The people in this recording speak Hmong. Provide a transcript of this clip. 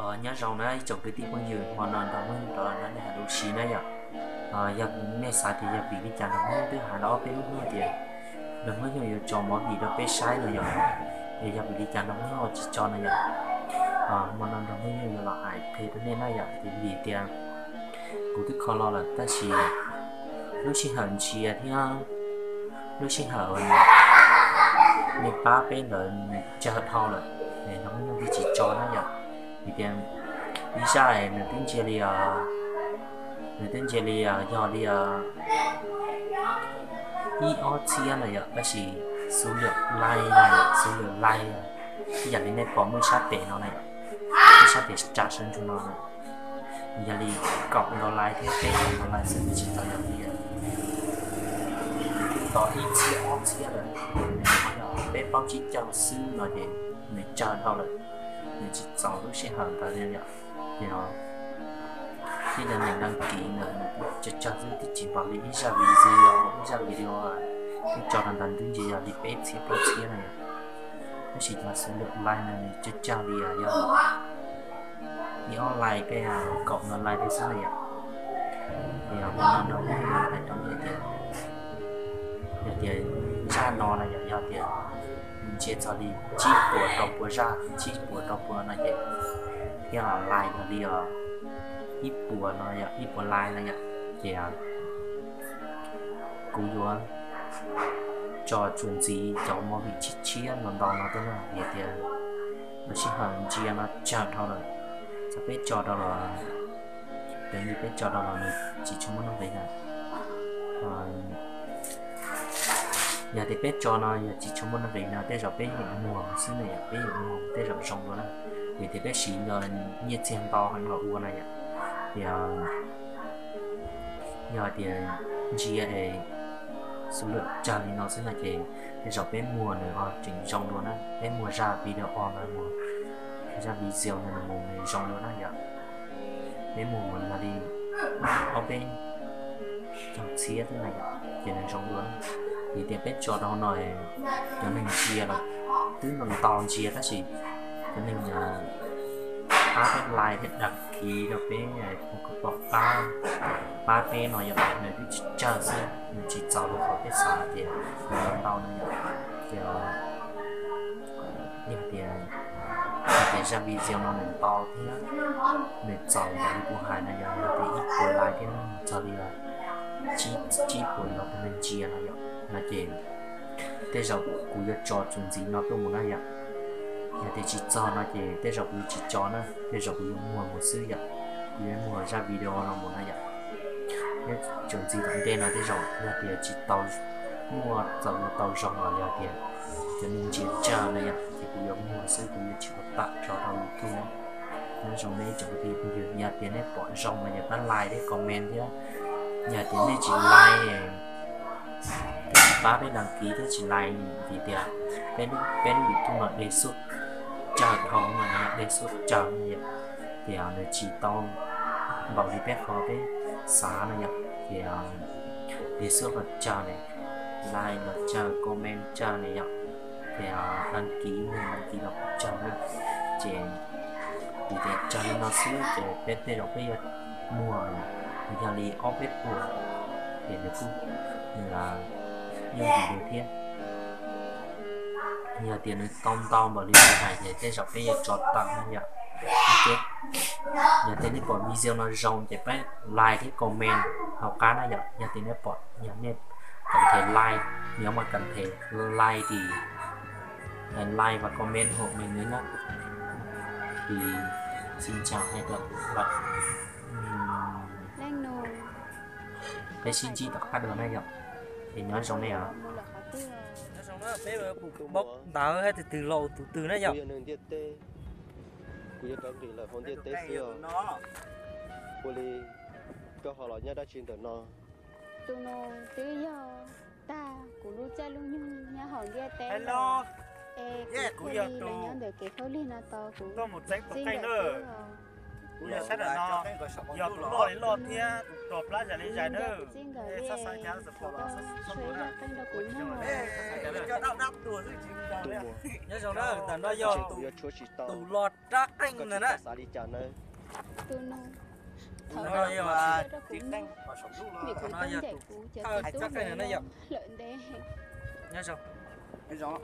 Nyob zoo na ib tsoom kwv tij phooj ywg, hmo no nrog Hmoob Nyuj rov los nrog nej hais lus si na yom. Yog nej xav tias yog vim li cas nrog Hmoob Nyuj twb hais los ob peb lub hnub tias nrog Hmoob Nyuj yuav tso movie rau peb saib no yom, es yog vim li cas nrog Hmoob Nyuj tsis tso no yom. Hmo no nrog Hmoob Nyuj yuav los hais qhia rau nej na yom, vim tias kuv twb kho los lawm tab sis lub sij hawm ntsia thiab lub sij hawm nej pab peb ntawd nws tsawg dhau lawm, es nrog Hmoob Nyuj twb tsis tso na yom. Vim tias ib zaj nws twb ntsia li, nws twb ntsia li yog li ib ob txhiab na yom, tab sis số lượng like na, số lượng like ib yam li nej pom muaj ib sab tes no na yom, ib sab tes tsa sab ntsug no na, yog li kaum dollar thiab peb dollar xwb, tsis tau yog li tos ib txhiab ob txhiab lawm, peb plaub tsib caug xwb no ces nws tsawg dhau lawm, nws tsis txaus lub sij hawm ntawd li yom. Ces thiab cov neeg đăng ký ntawd nws tsawg tsawg xwb, twb tsis npaum li ib zaj video, ib zaj video twb tso rau ntawd twb ntsia yog li peb txhiab plaub txhiab na yom. Tab sis cov số lượng like no nws tsawg tsawg li yog ib ob like thiab kaum no like thiab xwb na yom. Ces hmo no nrog Hmoob Nyuj hais rau nej tias, yog tias zaj no na yom, yog tias ntsia txog li tsib puas rau puas zaj, tsib puas rau puas no ces thiab like yog li ib puas no yom, ib puas like no yom, ces kuv yuav tso txuas ntxiv cov movie tshiab tshiab ntau ntau no tuaj na, vim tias lub sij hawm ntsia no tsawg dhau lawm. Txawm peb tso rau los, yog li peb tso rau los nws tsis tshua muaj nuj nqis na. Yog tias peb tso no yog tsis tshua muaj nuj nqis no tej zaum peb yeem muag xwb na yom, peb yeem muag tej zaum zoo dua na. Vim tias peb siv nyiaj txiag ntau heev los ua na yom. Ces yog tias ntsia es số lượng tsawg li no xwb no ces tej zaum peb muag nws ho tseem zoo dua na, peb muag zaj video ntawd mus, zaj video ntawd nws mus nws zoo dua na yom. Peb muag mus yog li ob peb caug txhiab xwb na yom, ces nws zoo dua na. Vim tias peb tso rau hauv no cov neeg ntsia los twb ntau ntau ntsia tab sis cov neeg pab peb like thiab đăng ký rau peb, ua kom pom pab, pab peb no yom, nws twb tsis tsawg xwb, nws tsis txaus li qhov peb xav tias nws ntau no yom. Ces yog tias, yog tias zaj video no nws ntau thiab nws txaus npaum li kuv hais no yog tias ib puas like thiab txog li tsib puas no kuv ntsia no yom, no ces tej zaum kuv yuav tso txuas ntxiv no tuaj mus na yom. Yog tias tsis txog no ces tej zaum kuv yuav tsis tso na, tej zaum kuv yuav muag mus xwb yom, kuv yuav muag zaj video no mus na yom. Nyob txuas ntxiv tom ntej no tej zaum yog tias tsis tau muaj txaus tau zoo los yog tias cov neeg ntsia tsawg na yom, ces kuv yuav muag xwb, kuv yuav tsis ua tam tso rau YouTube. Nyob zoo nej tsoom kwv tij phooj ywg, yog tias nej pom zoo no yog pab like thiab comment thiab, yog tias nej tsis like, tsis pab peb đăng ký thiab tsis like vim tias peb lub YouTube no đề xuất tsawg dhau no, đề xuất tsawg no yom, ces nws tsis tau npaum li peb qhov peb xav no yom, ces đề xuất los tsawg ne, like los tsawg, comment tsawg ne yom, ces đăng ký, đăng ký los kuj tsawg na. Ces vim tias tsawg li no xwb ces peb tej zaum peb yuav muag yog li ob peb puas, ces nws kuj, nws yooj yim thiab. Yog tias nws tau ntau npaum li kuv hais ces tej zaum peb yuav tso tawm no yom. Yog tias nej pom video no zoo ces pab like thiab comment hauv qab na yom. Yog tias nej pom, yog nej cần thầy like, nếu mà cần thầy like thì like và comment hộ mình nữa nhé. Thì xin chào hai cậu bạn. Peb sib ntsib tom qab dua na yom. Es nyob zoo nej os. Peb pum tus npaub ntawv hab tus twg los tus twg na yom. Kuv yuav rov nqis lawm hauv ntiaj teb xwb os. Ua li koj ho los nyob dab tsi ntawm no? Tus no twb yog tag kuv lub caij lub nyoog nyob hauv ntiaj teb lawm. Es kuv thiaj li los nyob ntawm kev khaub lig no tau kuv txij nkawm xwb os. Kuv yog sab dam no, yog tus loj li loj thiab tus plab zais li zais na. Xab xaiv cas, nyob zoo na, ntawm no yog tus los rab qeej ntag na. Tus no yog, tus no yog tus thawj rab qeej ntag na yog. Nyob zoo.